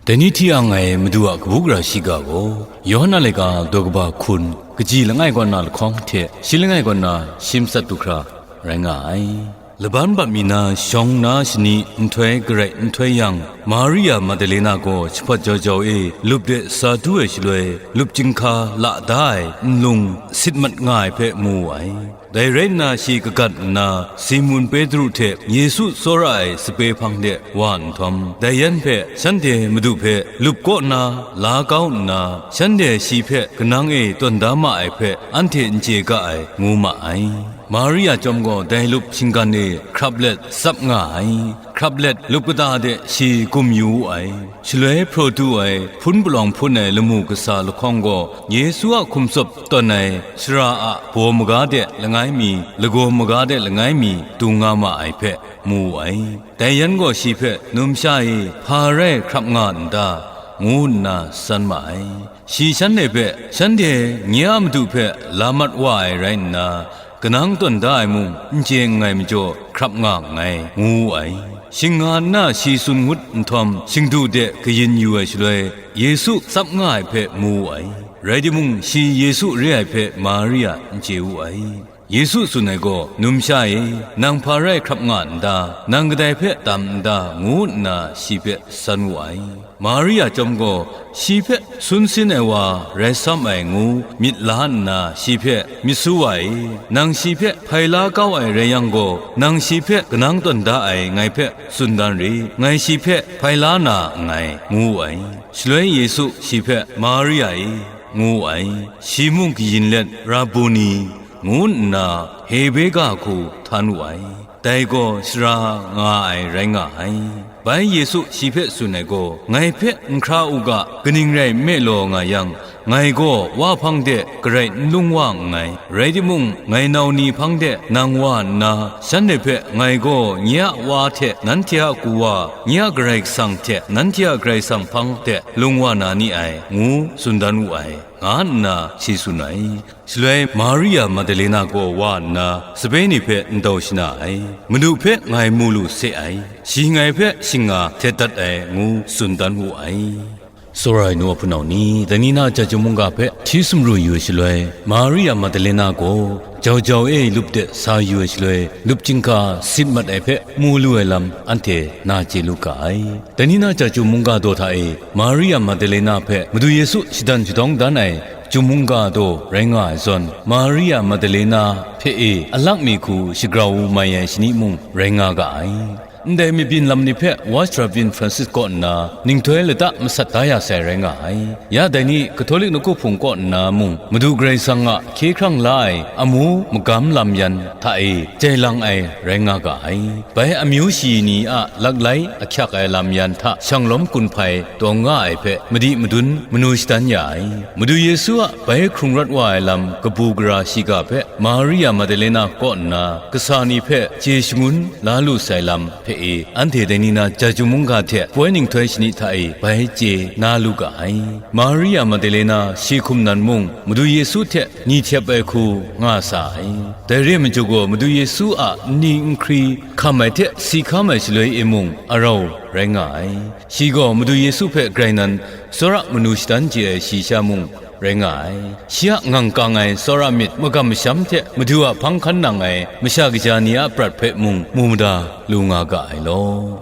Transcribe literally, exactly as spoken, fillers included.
Dai ni hti ang ai Madu a kabu gara shiga gaw, Yawhan a laika daw kaba hkun, kaji langai kaw na lahkawng hte shi langai kaw na shi matsat du hkra rai nga ai. Laban bat mi na shawng na shani nhtoi garai nhtoi yang, Maria Magdalena gaw jahpawt jau jau e lup de sa du ai shaloi, lup chyinghka la da ai nlung sit mat nga ai hpe mu wu ai. Dai rai nna, shi kagat nna, Simun Petru hte Yesu tsawra ai sape hpang de wa nhtawm, dai yan hpe shanhte Madu hpe lup kaw na la kau nna, shanhte shi hpe kanang e tawn da ma ai hpe anhte n chye ga ai, ngu ma ai. Maria chyawm gaw dai lup shinggan e hkrap let tsap nga ai. Hkrap let lup kata de shi gum yu wu ai. Shaloi hpraw du ai hpun palawng hpun ai lamu kasa lahkawng gaw Yesu a hkum tsawp tawn ai sara a baw maga de langai mi, lagaw maga de langai mi dung nga ma ai hpe mu wu ai. Dai yan gaw shi hpe, "Numsha e, hpa rai hkrap nga n ta?" ngu nna san ma ai. Shi shanhte hpe, "Shanhte nye a Madu hpe la mat wa ai rai nna, kanang tawn da ai mung n chye nngai majaw hkrap nga nngai," ngu wu ai. Shing nga nna shi tsun ngut nhtawm, shingdu de kayin yu ai shaloi, Yesu tsap nga ai hpe mu wu ai. Rai timung, shi Yesu re ai hpe Maria n chye wu ai. Yesu tsun ai gaw, "Numsha e, nang hpa rai hkrap nga n ta? Nang kadai hpe tam n ta?" ngu nna shi hpe san wu ai. Maria chyawm gaw, shi hpe sun sin ai wa rai sam ai ngu myit la nna, shi hpe, "Myit su wa e, nang shi hpe hpai la kau ai rai yang gaw, nang shi hpe kanang tawn da ai ngai hpe tsun dan rit, ngai shi hpe hpai la na nngai," ngu wu ai. Shaloi Yesu shi hpe, "Maria e," ngu wu ai. Shi mung kayin let, "Rabboni," ngu nna Hebre ga hku htan wu ai. Dai gaw sara nga ai rai nga ai. Bai Yesu shi hpe tsun ai gaw, "Ngai hpe n hkra u ga, kaning rai nme law nga yang, ngai gaw Wa hpang de garai n lung wa nngai. Rai timung, ngai nau ni hpang de nang wa nna, shanhte hpe ngai gaw nye a Wa hte nanhte a Kawa, nye a Karai Kasang hte nanhte a Karai Kasang hpang de lung wa na ni ai," ngu tsun dan wu ai, nga nna shi tsun ai. Shaloi Maria Magdalena gaw wa nna, sape ni hpe ndau shana ai, "Madu hpe ngai mu lu se ai, shi ngai hpe shing-nga htet dat ai," ngu tsun dan wu ai. Tsawra ai nu a hpunau ni, dai ni na chyum mungga hpe hti sumru yu ai shaloi, Maria Magdalena gaw jau jau e lup de sa yu ai shaloi, lup chyinghka sit mat ai hpe mu lu ai lam anhte na chye lu ga ai. Dai ni na chyum mungga daw hta e, Maria Magdalena hpe Madu Yesu shadan shadawng dan ai chyum mungga daw rai nga ai zawn, Maria Magdalena hpe e alak mi hku shagrau mai ai shani mung rai nga ga ai. Ndai mabyin lam ni hpe Watchtower Francis kaw nna ninghtoi lata masat da ya sai rai nga ai. Ya dai ni Catholic Nawku Hpung kaw nna mung Madu Karai Kasang a hkye hkrang la ai amu magam lam yan hta e jai lang ai rai nga ga ai. Bai amyu shayi ni a laklai ahkyak ai lam yan hta shanglawm gun hpai taw nga ai hpe madi madun manu shadan ya ai. Madu Yesu a bai hkrung rawt wa ai lam kabu gara shiga hpe Maria Magdalena kaw nna kasa ni hpe chye shangun la lu sai lam hpe e, anhte dai ni na chyum mungga hte poi ninghtoi shani hta e bai chye na lu ga ai. Maria Magdalena shi hkum nan mung Madu Yesu hte ni htep ai hku nga sa ai. Dai re ai majaw gaw, Madu Yesu a nni nhkri hkam ai hte si hkam ai shaloi e mung arau rai nga ai. Shi gaw Madu Yesu hpe grai nan tsawra manu shadan chye ai shayi sha mung rai nga ai. Shi a ngang kang ai tsawra myit magam masham hte Madu a hpang hkan nang ai masha kaja ni a prat hpe mung mu mada lu nga ga ai law.